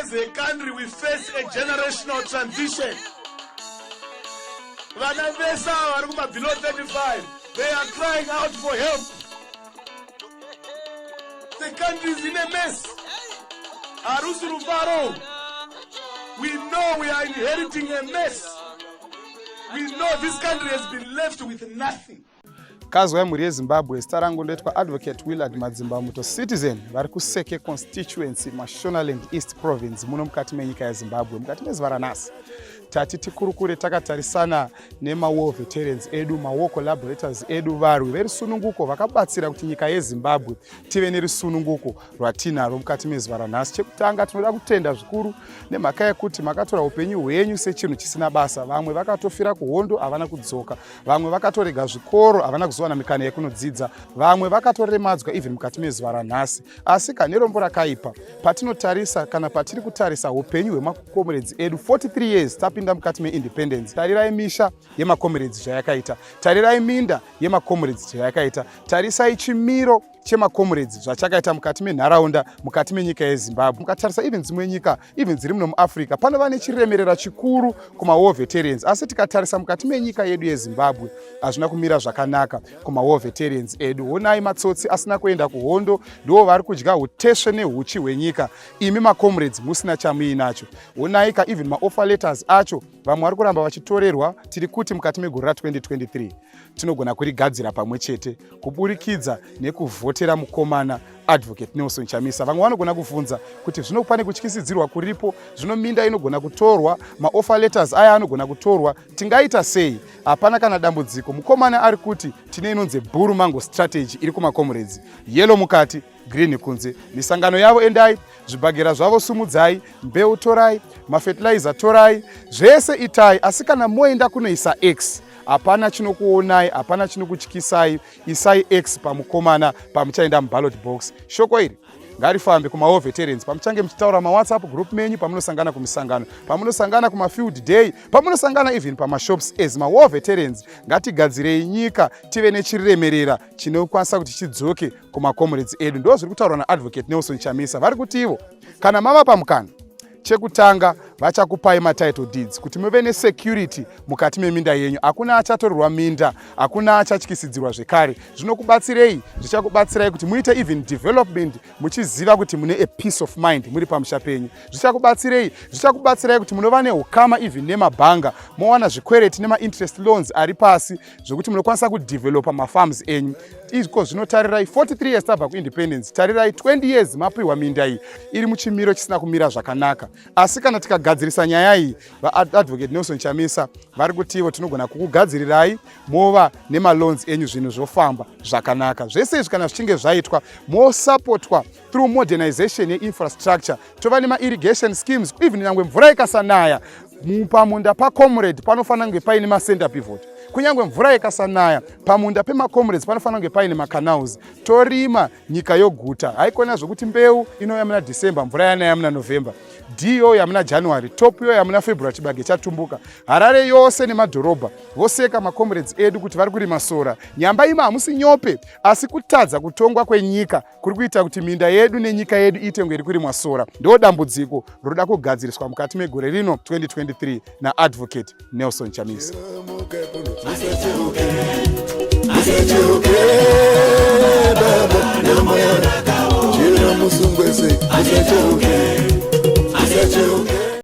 As a country, we face a generational transition. Vana vese ava vari kuma below 35, they are crying out for help. The country is in a mess. Harusi rufaro. We know we are inheriting a mess. We know this country has been left with nothing. Kazwai mhuri yeZimbabwe, zita rangu ndoitwa Advocate Willard Madzimbamuto, citizen vari kuSeke constituency, Mashonaland East Province, muno mukati menyika yeZimbabwe. Mukati mezuva ranhasi tati tikurukure takatarisana nemawar veterans edu, mawar collaborators edu, varwi verusununguko vakabatsira kuti nyika yeZimbabwe tive nerusununguko rwatinarwo mukati mezuva ranhasi. Chekutanga, tinoda kutenda zvikuru nemhaka yekuti makatora upenyu hwenyu sechinhu chisina basa. Vamwe vakatofira kuhondo, havana kudzoka. Vamwe vakatorega zvikoro, havana kuzowana mikana yekunodzidza. Vamwe vakatoremadzwa even mukati mezuva ranhasi. Asi kane rombo rakaipa, patinotarisa kana patiri kutarisa upenyu hwemakomrades edu, 43 years tapinda mukati meindependence, tarirai misha yemakomrades zvayakaita, tarirai minda yemakomrades zvayakaita, tarisai chimiro chemakomrades zvachakaita mukati menharaunda, mukati menyika yeZimbabwe. Mukatarisa even dzimwe nyika, even dziri muno muAfrica, panova nechiremerera chikuru kumawar veterans. Asi tikatarisa mukati menyika yedu yeZimbabwe, hazvina kumira zvakanaka kumawar veterans edu. Honai matsotsi asina kuenda kuhondo ndivo vari kudya utesve neuchi hwenyika, imi macomrades musina chamuinacho. Honai ka even maoffer letters acho vamwe vari kuramba vachitorerwa. Tiri kuti mukati megore ra2023 tinogona kurigadzira pamwe chete kuburikidza nekuvhotera mukomana Advocate Nelson Chamisa. Vamwe vanogona kubvunza kuti zvino pane kutyisidzirwa kuripo, zvino minda inogona kutorwa, maoffer letters aya anogona kutorwa, tingaita sei? Hapana kana dambudziko. Mukomana ari kuti tine inonzi bhuru strategy iri kumacomrades: yellow mukati, green kunze. Misangano yavo endai, zvibhagera zvavo sumudzai, mbeu torai, mafertilizer torai, zvese itai. Asi kana moenda kunoisa X, hapana chinokuonai, hapana chinokutyisai. Isai X pamukomana pamuchaenda muballot box. Shoko iri ngarifambe kumawar veterans pamuchange muchitaura mawhatsapp group menyu, pamunosangana kumisangano, pamunosangana kumafield day, pamunosangana even pamashops. As mawar veterans, ngatigadzirei nyika, tive nechiremerera chinokwanisa kuti chidzoke kumacomrades edu. Ndo zviri kutaurwa naAdvocate Nelson Chamisa. Vari kuti ivo kana mava pamukana, chekutanga vachakupai matitle deeds kuti muve nesecurity mukati meminda yenyu. Hakuna achatorerwa minda, hakuna achatyisidzirwa zvekare. Zvinokubatsirei? Zvichakubatsirai kuti muite even development muchiziva kuti mune a peace of mind muri pamusha penyu. Zvichakubatsirei? Zvichakubatsirai kuti munova neukama even nemabhanga, mowana zvikwereti nemainterest loans ari pasi zvokuti munokwanisa kudevelopa mafarms enyu. Iko zvinotarirai 43 years tabva kuindependence, tarirai 20 years mapiwa minda iyi iri muchimiro chisina kumira zvakanaka. Asi kana tikagadzirisa nyaya iyi, vaAdvocate Nelson Chamisa vari kutivo tinogona kukugadzirirai mova nemaloans enyu, zvinhu zvofamba zvakanaka. Zvese izvi kana zvichinge zvaitwa, mosapotwa through modernization yeinfrastructure, tova nemairrigation schemes. Even nyangwe mvura ikasanaya, pamunda pacomrade panofanira kunge paine macenter pivot. Kunyange mvura ikasanaya, pamunda pemacomrades panofanira kunge paine macanals, torima nyika yoguta. Haikona zvokuti mbeu inouya muna December, mvura yanaya muna November, dhiyo yamuna January, top yo yamuna February, chibage chatumbuka. Harare yose nemadhorobha voseka macomrades edu kuti vari kurima sora. Nyamba imo hamusi nyope, asi kutadza kutongwa kwenyika kuri kuita kuti minda yedu nenyika yedu iite kunge iri kurimwa sora. Ndo dambudziko roda kugadziriswa mukati megore rino 2023 naAdvocate Nelson Chamisa. Musacheuke baba, nyama chira musungwese, musacheuke.